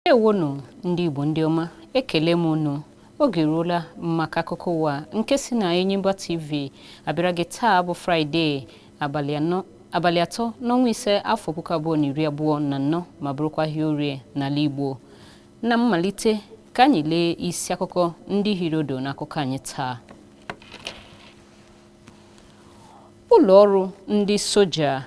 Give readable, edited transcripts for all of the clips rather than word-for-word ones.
Ndewonụ ndị Igbo ndị ọma, ekele m unu. Oge eruola maka akụkọ ụwa nke si na Enyimba TV abịara gị taa bụ Fraịde abalị 3 n'ọnwa 5 afọ 2024 ma bụrụkwa ahịa orie n'ala Igbo. Na mmalite ka anyị lee isi akụkọ ndị hiri odo n'akụkọ anyị taa. Ụlọ ọrụ ndị soja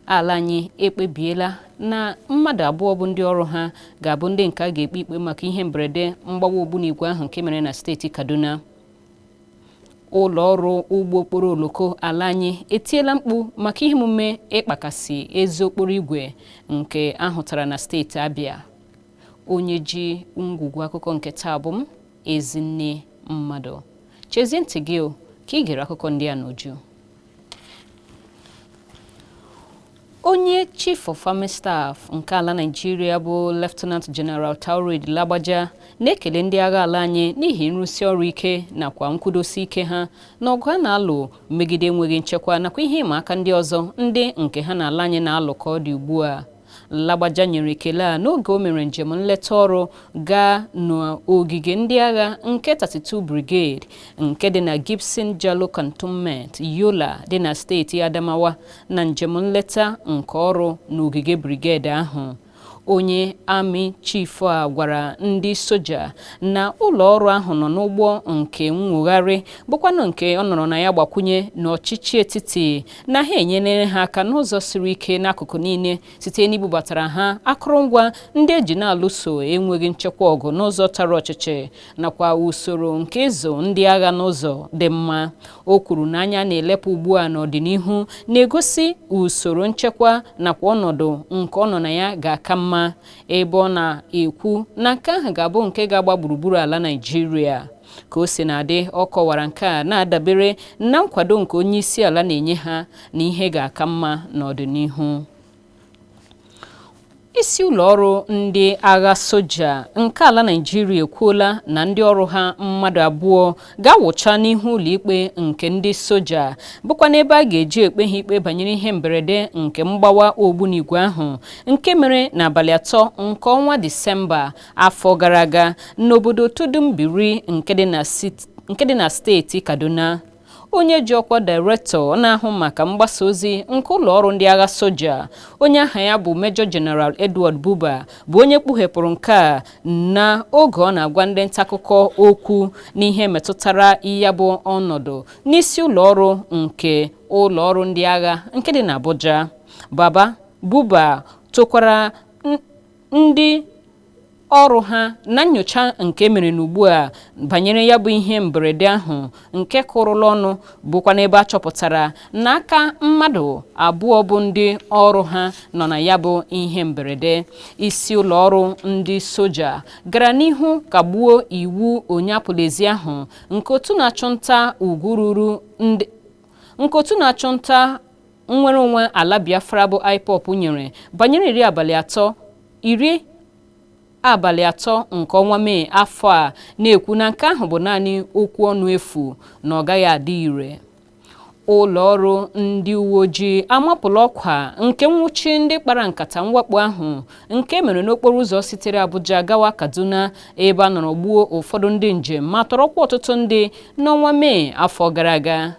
ala anyị ekpebiela na mmadụ 2 bụ ndị ọrụ ha ga-abụ ndị nke a ga-ekpe ikpe maka ihe mberede mgbawa ogbunigwe ahụ nke mere na steeti Kaduna. Ụlọ ọrụ ụgbọ okporo oloko ala anyị etiela mkpu maka ihe omume ịkpakasị ezi okporo igwe nke ahụtara na steeti Abia. Onye ji ngwugwu akụkọ nke taa bụ m, Ezinne Mmadụ. Chezie ntị gị o ka ị gere akụkọ ndị a n'uju. Onye Chief of Army Staff nke ala Naịjirịa bụ Lieutenant General Taoreed Lagbaja na-ekele ndị agha ala anyị n'ihi nrụsi ọrụ ike nakwa nkwudosi ike ha n'ọgụ a na-alụ megide enweghị nchekwa nakwa ihe ịma aka ndị ọzọ ndị nke ha na ala anyị na-alụ ka ọ dị ugbu a. Lagbaja nyere ekele a n'oge o mere njem nleta ọrụ gaa n'ogige ndị agha nke 32 Brigade nke dị na Gibson Jalo Cantonment, Yola dị na steeti Adamawa na njem nleta nke ọrụ n'ogige brigade ahụ. Onye amị chief a gwara ndị soja na ụlọ ọrụ ahụ nọ n'ụgbọ nke nnwogharị bụkwanụ nke ọ nọrọ na ya gbakwunye n'ọchịchị etiti na ha enyere ha aka n'ụzọ siri ike n'akụkụ niile site n'ibubatara ha akụrụngwa ndị eji na-alụso enweghị nchekwa ọgụ n'ụzọ tara ọchịchị nakwa usoro nke ịzụ ndị agha n'ụzọ dị mma. O kwuru na anya na-elepụ ugbu a n'ọdịnihu na-egosi usoro nchekwa nakwa ọnọdụ nke ọ nọ na ya ga-aka mma, ebe ọ na-ekwu na nke ahụ ga-abụ nke ga-agba gburugburu ala Naịjirịa. Ka o si na-adị, ọ kọwara nke a na-adabere na nkwado nke onye isi ala na-enye ha na ihe ga-aka mma n'ọdịnihu. Isi ụlọ ọrụ ndị agha soja nke ala Naịjirịa ekwuola na ndị ọrụ ha mmadụ 2 ga-awụcha n'ihu ụlọikpe nke ndị soja bụkwa n'ebe a ga-eji ekpe ha ikpe banyere ihe mberede nke mgbawa ogbunigwe ahụ nke mere n'abalị 3 nke ọnwa Disemba afọ gara aga n'obodo Tudunbiri nke dị na steeti Kaduna. Onye ji ọkwa dairektọ na-ahụ maka mgbasa ozi nke ụlọ ọrụ ndị agha soja, onye aha ya bụ Major General Edward Buba, bụ onye kpughepụrụ nke a na oge ọ na-agwa ndị nta akụkọ okwu n'ihe metụtara ya bụ ọnọdụ n'isi ụlọ ọrụ nke ụlọ ọrụ ndị agha nke dị n'Abuja. Buba tokwara ndị ọrụ ha na nnyocha nke mere n'ugbu a banyere ya bụ ihe mberede ahụ nke kụrụla ọnụ bụkwa n'ebe a chọpụtara na aka mmadụ 2 bụ ndị ọrụ ha nọ na ya bụ ihe mberede. Isi ụlọ ọrụ ndị soja gara n'ihu kagbuo iwu onye apụlezi ahụ nke otu na-achụ nta ugwu ruru ndị nke otu na-achụ nta nnwere onwe ala Biafra bụ IPOB nyere banyere iri abalị 3 nke ọnwa Mee afọ a, na-ekwu na nke ahụ bụ naanị okwu ọnụ efu na ọ gaghị adị ire. Ụlọ ọrụ ndị uwe ojii amapụla ọkwa nke nwụchi ndị kpara nkata mwakpo ahụ nke mere n'okporo ụzọ sitere Abuja gawa Kaduna, ebe a nọrọ gbuo ụfọdụ ndị njem ma tọrọkwa ọtụtụ ndị n'ọnwa Mee afọ gara aga.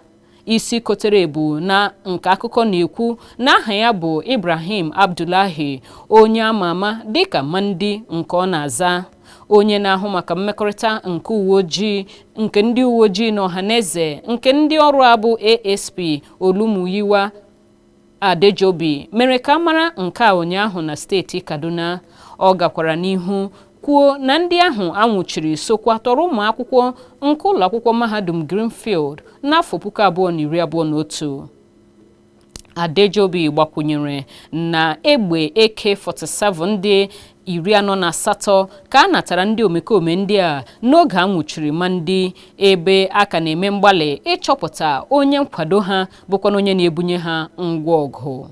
Isi kotere ebu na nke akụkọ na-ekwu na aha ya bụ Ibrahim Abdullahi, onye ama ama dịka Mandi nke ọ na-aza, onye na-ahụ maka mmekọrịta nke uwe ojii nke ndị uwe ojii na ọhaneze nke ndị ọrụ a bụ ASP Olumuyiwa Adejobi mere ka a mara nke a ụnyaahụ na steeti Kaduna. Ọ gakwara n'ihu kwuo na ndị ahụ anwụchiri sokwa tọrọ ụmụ akwụkwọ nke ụlọ akwụkwọ mahadum Greenfield n'afọ 2021. Adejobi gbakwunyere na egbe AK-47 dị 48 ka a natara ndị omekome ndị a n'oge a nwụchiri Mandi, ebe a ka na-eme mgbalị ịchọpụta onye nkwado ha bụkwa onye na-ebunye ha ngwa ọgụ.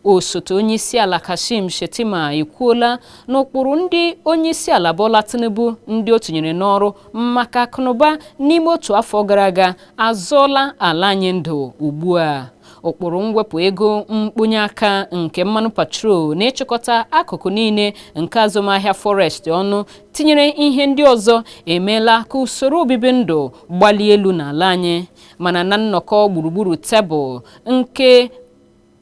Osote onyeisiala Kashim Shettima ekwuola na ụkpụrụ ndị onyeisiala Bola Tinubu ndị o tinyere n'ọrụ maka akụnụba n'ime otu afọ gara aga azọọla ala anyị ndụ ugbu a. Ụkpụrụ mwepụ ego mkponye aka nke mmanụ patrol na ịchịkọta akụkụ niile nke azụmahịa forex ọnụ, tinyere ihe ndị ọzọ, emeela ka usoro obibi ndụ gbalie elu n'ala anyị. Mana na nnọkọ gburugburu tebụl nke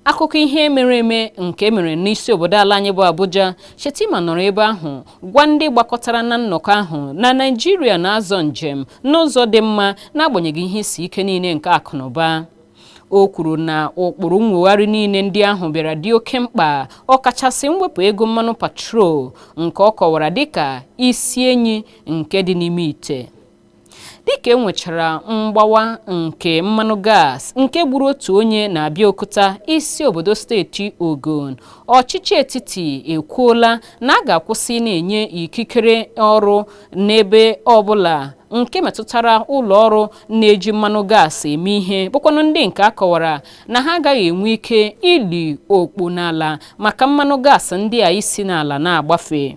akụkọ ihe mere eme nke mere n'isi obodo ala anyị bụ Abuja, Shettima nọrọ ebe ahụ gwa ndị gbakọtara na nnọkọ ahụ na Naịjirịa na-azọ njem n'ụzọ dị mma n'agbanyeghị ihe isi ike niile nke akụnụba. O kwuru na ụkpụrụ nwogharị niile ndị ahụ bịara dị oke mkpa, ọkachasị mwepụ ego mmanụ patrol nke ọ kọwara dịka isi enyi nke dị n'ime ite. Dịka e nwechara mgbawa nke mmanụ gas nke gburu otu onye na Abeokuta, isi obodo steeti Ogun, ọchịchị etiti ekwuola na a ga-akwụsị na-enye ikikere ọrụ n'ebe ọbụla nke metụtara ụlọ ọrụ na-eji mmanụ gas eme ihe, bụkwanụ ndị nke a kọwara na ha agaghị enwe ike ili okpu n'ala maka mmanụ gas ndị a isi n'ala na-agbafe.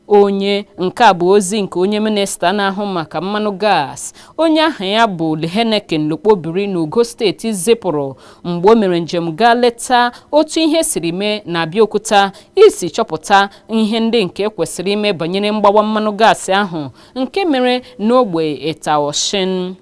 Onye nke a bụ ozi nke onye minista na-ahụ maka mmanụ gas, onye aha ya bụ Heineken Lokpobiri n'Ogo steeti, zipụrụ mgbe o mere njem gaa leta otu ihe siri mee na Abeokuta isi chọpụta ihe ndị nke kwesịrị ime banyere mgbawa mmanụ gaasị ahụ nke mere n'ogbe Itaoshin.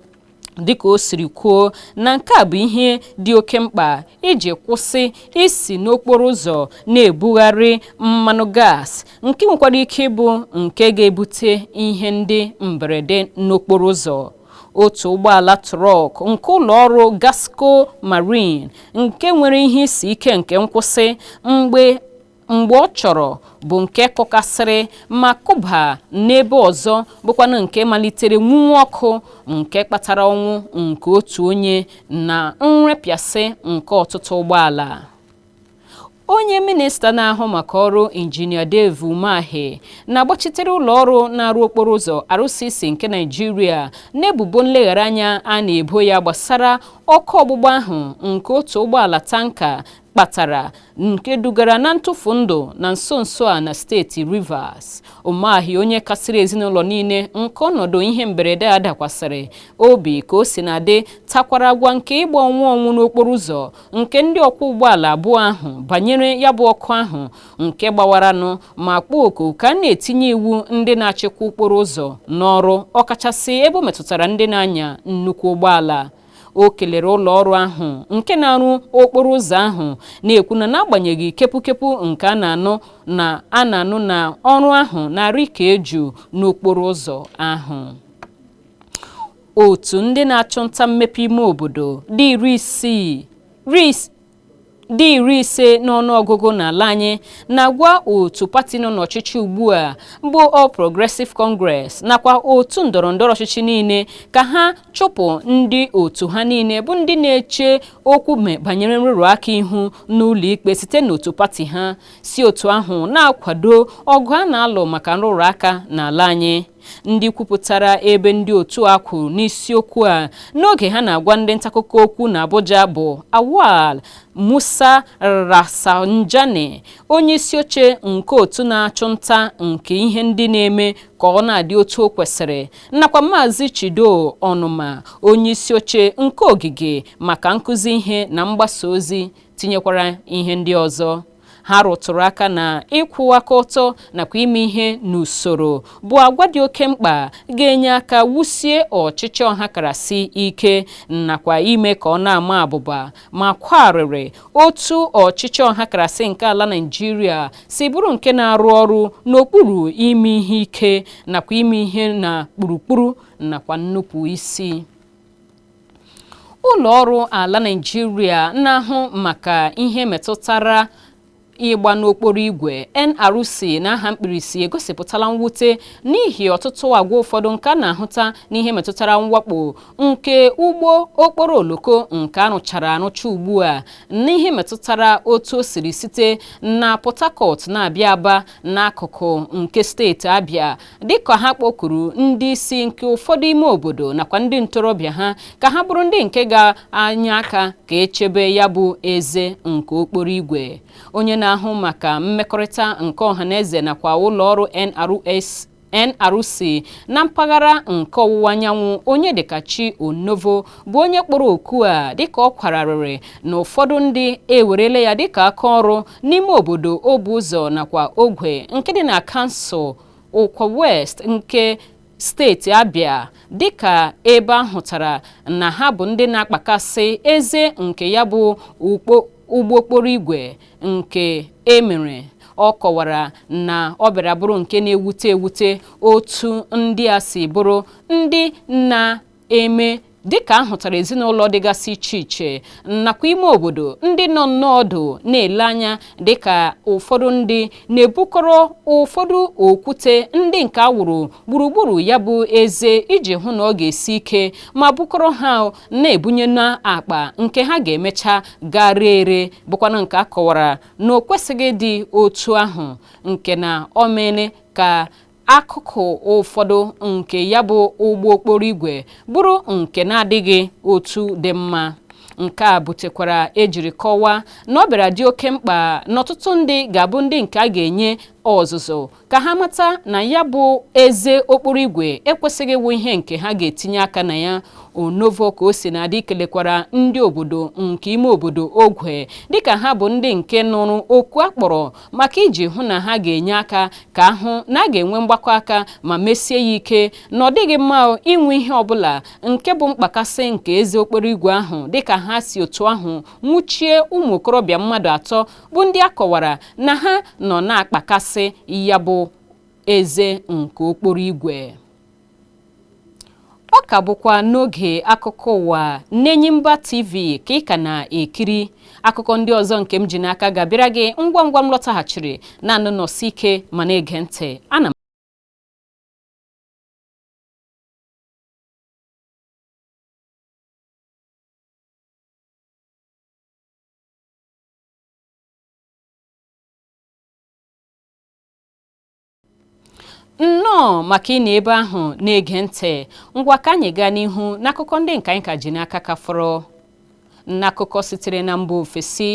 Dịka o siri kwuo, na nke a bụ ihe dị oke mkpa iji kwụsị isi n'okporo ụzọ na-ebugharị mmanụ gas nke nwekwara ike ịbụ nke ga-ebute ihe ndị mberede n'okporo ụzọ. Otu ụgbọala trọk nke ụlọ ọrụ Gasco Marine nke nwere ihe isi ike nke nkwụsị mgbe mgbe ọ chọrọ bụ nke kụkasịrị ma kụba n'ebe ọzọ, bụkwanụ nke malitere nwunwe ọkụ nke kpatara ọnwụ nke otu onye na nrepịasị nke ọtụtụ ụgbọala. Onye minista na-ahụ maka ọrụ, Injinia Dave Umahi, na-agbachitere ụlọ ọrụ na-arụ okporo ụzọ RCC nke Naịjirịa n'ebubo nleghara anya a na-ebo ya gbasara ọkụ ọgbụgba ahụ nke otu ụgbọala tanka kpatara nke dugara na ntụfu ndụ na nso nso a na steeti Rivers. Umahi, onye kasịrị ezinụlọ niile nke ọnọdụ ihe mberede a dakwasịrị obi ka o si na-adị, takwara agwa nke ịgba ọnwụ ọnwụ n'okporo ụzọ nke ndị ọkwọ ụgbọala abụọ ahụ banyere ya bụ ọkụ ahụ nke gbawaranụ, ma kpọọ oku ka a na-etinye iwu ndị na-achịkwa okporo ụzọ n'ọrụ, ọkachasị ebe o metụtara ndị na-anya nnukwu ụgbọala. O kelere ụlọ ọrụ ahụ nke na-arụ okporo ụzọ ahụ, na-ekwu na n'agbanyeghị kepụkepụ nke a na-anụ na a na-anụ na ọrụ ahụ na-arị ka eju n'okporo ụzọ ahụ. Otu ndị na-achụ nta mmepe ime obodo dị 50 n'ọnụọgụgụ n'ala anyị na-agwa otu pati nọ n'ọchịchị ugbu a bụ All Progressive Congress nakwa otu ndọrọndọrọ ọchịchị niile ka ha chụpụ ndị otu ha niile bụ ndị na-eche okwu banyere nrụrụ aka ihu n'ụlọ ikpe site n'otu pati ha, si otu ahụ na-akwado ọgụ a na-alụ maka nrụrụ aka n'ala anyị. Ndị kwupụtara ebe ndị otu a kwuru n'isiokwu a n'oge ha na-agwa ndị ntaakụkọ okwu na Abuja bụ Awal Musa Rafsanjani, onye isi oche nke otu na-achụ nta nke ihe ndị na-eme ka ọ na-adị otu o kwesịrị, nakwa Maazị Chido Ọnụma, onye isi oche nke ogige maka nkụzi ihe na mgbasa ozi, tinyekwara ihe ndị ọzọ. Ha rụtụrụ aka na ịkwụwa aka ọtọ nakwa ime ihe n'usoro bụ agwa dị oke mkpa ga-enye aka wusie ọchịchị ọhakarasị ike nakwa ime ka ọ na-ama abụba, ma kwarịrị otu ọchịchị ọhakarasị nke ala Naịjirịa si bụrụ nke na-arụ ọrụ n'okpuru ime ihe ike nakwa ime ihe na kpurukpuru nakwa nnupụ isi. Ụlọ ọrụ ala Naịjirịa na-ahụ maka ihe metụtara ịgba n'okporo igwe, NRC n'aha mkpirisi, egosipụtala mwute n'ihi ọtụtụ agwa ụfọdụ nke a na-ahụta n'ihe metụtara mwakpo nke ụgbọ okporo oloko nke arụchara arụcha ugbu a n'ihe metụtara otu o siri site na Port Harcourt na-abịa Aba n'akụkụ nke steeti Abịa, dịka ha kpọkuru ndị isi nke ụfọdụ ime obodo nakwa ndị ntorobịa ha ka ha bụrụ ndị nke ga-anye aka ka echebe ya bụ eze nke okporo igwe. Onye na-ahụ maka mmekọrịta nke ọhaneze nakwa ụlọ ọrụ NRS NRC na mpaghara nke ọwụwa anyanwụ, Onyedikachi Onovo, bụ onye kpọrọ oku a dịka ọ kwararịrị na ụfọdụ ndị ewerela ya dịka aka ọrụ n'ime obodo Obuụzọ nakwa Ogwe nke dị na kansụl Ukwa West nke steeti Abia, dịka ebe ahụtara na ha bụ ndị na-akpakasị eze nke ya bụ ụgbọ okporo igwe nke emere. Ọ kọwara na ọ bịara bụrụ nke na-ewute ewute otu ndị a si bụrụ ndị na-eme dịka ahụtara ezinụlọ dịgasị iche iche nakwa ime obodo ndị nọ n'ọdụ na-ele anya, dịka ụfọdụ ndị na-ebukọrọ ụfọdụ okwute ndị nke awụrụ gburugburu ya bụ eze iji hụ na ọ ga-esi ike, ma bukọrọ ha na-ebunye n'akpa nke ha ga-emecha gaa ree ere, bụkwanụ nke a kọwara na o kwesịghị ịdị otu ahụ, nke na o meele ka akụkụ ụfọdụ nke ya bụ ụgbọ okporo igwe bụrụ nke na-adịghị otu dị mma. Nke a butekwara ejiri kọwaa na ọ bịara dị oke mkpa na ọtụtụ ndị ga-abụ ndị nke a ga-enye ọzụzụ ka ha mata na ya bụ eze okporo igwe ekwesịghị ịwụ ihe nke ha ga-etinye aka na ya. Onovo, ka o si na-adị, kelekwara ndị obodo nke ime obodo Ogwe dịka ha bụ ndị nke nụrụ okwu akpọrọ maka iji hụ na ha ga-enye aka ka ahụ na a ga-enwe mgbakọ aka, ma mesie ya ike na ọ dịghị mma inwe ihe ọbụla nke bụ mkpakasị nke eze okporo igwe ahụ, dịka ha si otu ahụ nwụchie ụmụ okorobịa mmadụ atọ bụ ndị a kọwara na ha nọ na-akpakasị ya bụ eze nke okporo igwe. Ọ ka bụkwa n'oge akụkọ ụwa n'Enyimba TV ka ị ka na-ekiri. Akụkọ ndị ọzọ nke m ji n'aka ga-abịara gị ngwa ngwa m lọtaghachiri. Naanị nọsi ike ma na-ege ntị. Ana m nnọọ maka ị na ebe ahụ na-ege ntị. Ngwa, ka anyị gaa n'ihu n'akụkọ ndị nke anyị ka ji n'aka ka fọrọ. N'akụkọ sitere na mba ofesi,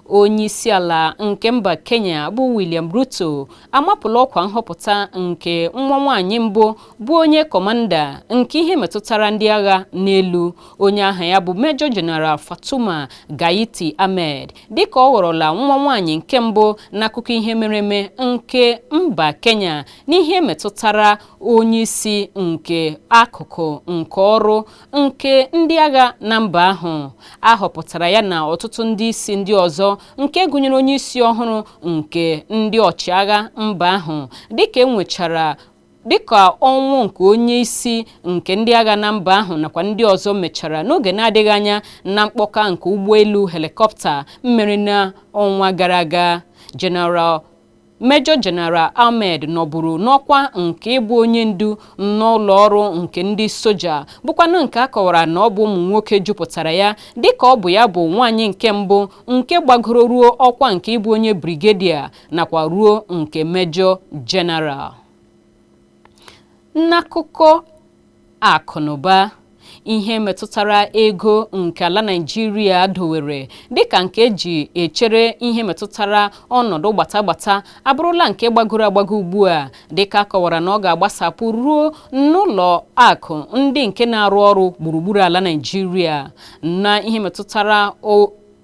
onye isi ala nke mba Kenya bụ William Ruto amapụla ọkwa nhọpụta nke nwa nwaanyị mbụ bụ onye kọmanda nke ihe metụtara ndị agha n'elu, onye aha ya bụ Major General Fatuma Gaiti Ahmed, dịka ọ ghọrọla nwa nwaanyị nke mbụ n'akụkọ ihe mere eme nke mba Kenya n'ihe metụtara onye isi nke akụkụ nke ọrụ nke ndị agha na mba ahụ. A họpụtara ya na ọtụtụ ndị isi ndị ọzọ nke gụnyere onye isi ọhụrụ nke ndị ọchịagha mba ahụ, dịka enwechara dịka ọnwụ nke onye isi nke ndị agha na mba ahụ nakwa ndị ọzọ mechara n'oge na-adịghị anya na mkpọka nke ụgbọelu helikọpta mmere n'ọnwa gara aga. General Major General Ahmed nọburu n'ọkwa nke ịbụ onye ndu n'ụlọ ọrụ nke ndị soja, bụkwanụ nke a kọwara na ọ bụ ụmụ nwoke jupụtara ya, dịka ọ bụ ya bụ nwaanyị nke mbụ nke gbagoro ruo ọkwa nke ịbụ onye brigadier nakwa ruo nke Major General. N'akụkọ akụnụba, ihe metụtara ego nke ala Naịjirịa dowere dịka nke eji echere ihe metụtara ọnọdụ gbata gbata abụrụla nke gbagoro agbago ugbu a, dịka kọwara na ọ ga-agbasapụ ruo n'ụlọ akụ ndị nke na-arụ ọrụ gburugburu ala Naịjirịa. Na ihe metụtara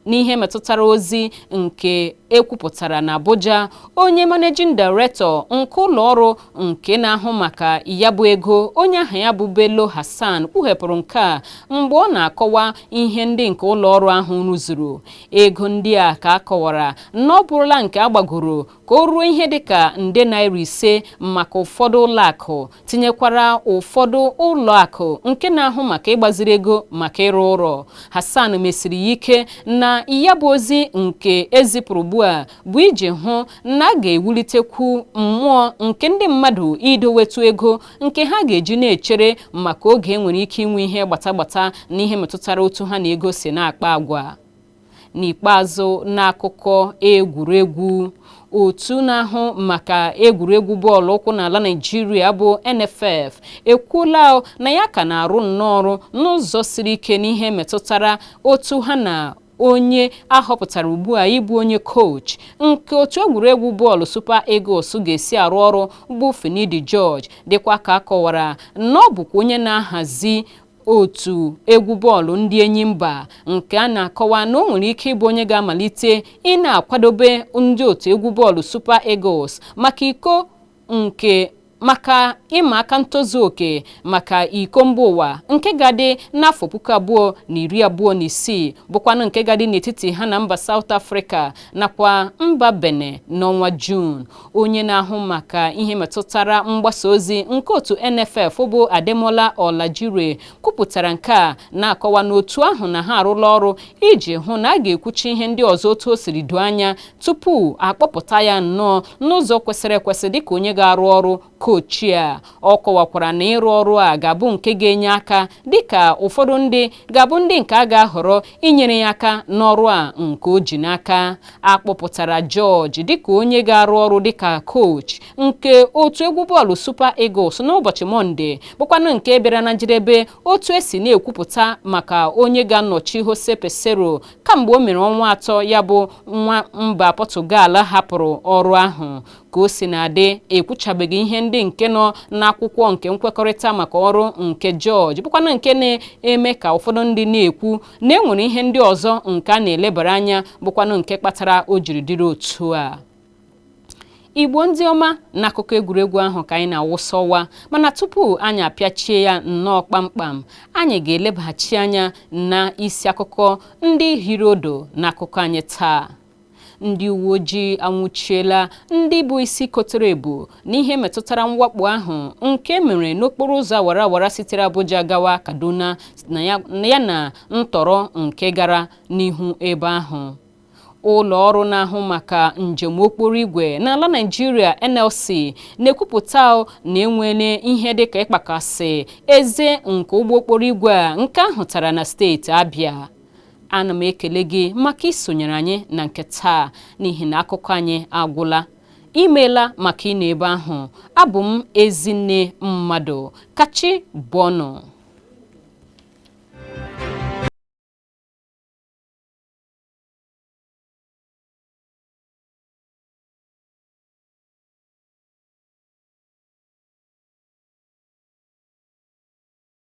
n'ihe metụtara ozi nke ekwupụtara na Abuja, onye managing director nke ụlọ ọrụ nke na-ahụ maka ya bụ ego, onye aha ya bụ Bello Hassan, kpughepụrụ nke a mgbe ọ na-akọwa ihe ndị nke ụlọ ọrụ ahụ rụzuru. Ego ndị a ka a kọwara na ọ bụrụla nke a gbagoro ka o ruo ihe dịka nde naira 5 maka ụfọdụ ụlọ akụ, tinyekwara ụfọdụ ụlọ akụ nke na-ahụ maka ịgbaziri ego maka ịrụ ụlọ. Hassan mesiri ya ike na ya bụ ozi nke ezipụrụ ugbu a bụ iji hụ na a ga-ewulitekwu mmụọ nke ndị mmadụ idowetu ego nke ha ga-eji na-echere maka oge enwere ike inwe ihe gbata gbata na ihe metụtara otu ha na ego si na-akpa agwa. N'ikpeazụ, n'akụkọ egwuregwu, otu na-ahụ maka egwuregwu bọọlụ ụkwụ n'ala Naịjirịa bụ NFF ekwuola na ya ka na-arụ nnọọ ọrụ n'ụzọ siri ike n'ihe metụtara otu ha na Onye a họpụtara ugbu a ịbụ onye coach nke otu egwuregwu bọọlụ Super Eagles ga-esi arụ ọrụ bụ Finidi George, dịkwa ka a kọwara na ọ bụkwa onye na-ahazi otu egwu bọọlụ ndị Enyimba, nke a na-akọwa na o nwere ike ịbụ onye ga-amalite ị na-akwadobe ndị otu egwu bọọlụ Super Eagles maka iko nke maka ịma aka ntozu oke maka iko mba ụwa nke ga-adị n'afọ 2026, bụkwanụ nke ga-adị n'etiti ha na mba South Africa nakwa mba Benin n'ọnwa Juun. Onye na-ahụ maka ihe metụtara mgbasa ozi nke otu NFF bụ Ademola Olajire kwupụtara nke a, na-akọwa n'otu ahụ na ha arụla ọrụ iji hụ na a ga-ekwuchi ihe ndị ọzọ otu o siri doo anya tupu akpọpụta ya nnọọ n'ụzọ kwesịrị ekwesị dịka onye ga-arụ ọrụ kochi a. Ọ kọwakwara na ịrụ ọrụ a ga-abụ nke ga-enye aka, dịka ụfọdụ ndị ga-abụ ndị nke a ga-ahọrọ inyere ya aka n'ọrụ a nke o ji n'aka. Akpọpụtara George dịka onye ga-arụ ọrụ dịka coach nke otu egwu bọọlụ Super Eagles n'ụbọchị Mọnde, bụkwanụ nke bịara na njedebe otu esi na-ekwupụta maka onye ga-anọchi Jose Peseiro kamgbe o mere ọnwa 3 ya bụ nwa mba Portugal hapụrụ ọrụ ahụ. Ka o si na-adị, ekwuchabeghị ihe ndị nke nọ n'akwụkwọ nke nkwekọrịta maka ọrụ nke George, bụkwanụ nke na-eme ka ụfọdụ ndị na-ekwu na e nwere ihe ndị ọzọ nke a na-elebara anya, bụkwanụ nke kpatara o jiri dịrị otu a. Igbo ndị ọma, n'akụkọ egwuregwu ahụ ka anyị na-awụsa ọwa, mana tupu anyị apịachie ya nnọọ kpamkpam, anyị ga-elebaghachi anya na isi akụkọ ndị hiri odo n'akụkọ anyị taa. Ndị uwe ojii anwụchiela ndị bụ isi kotere ebu n'ihe metụtara mwakpo ahụ nke mere n'okporo ụzọ awara awara sitere Abuja gawa Kaduna, ya na ntọrọ nke gara n'ihu ebe ahụ. Ụlọ ọrụ na-ahụ maka njem okporo igwe n'ala Naịjirịa, NLC, na-ekwupụta na enwele ihe dịka ịkpakasị eze nke ụgbọ okporo igwe a nke ahụtara na steeti Abịa. Ana m ekele gị maka isonyere anyị na nke taa, n'ihi na akụkọ anyị agwụla. Imeela maka ịnọ ebe ahụ. Abụ m Ezinne Mmadụ. Kachi bọnụ.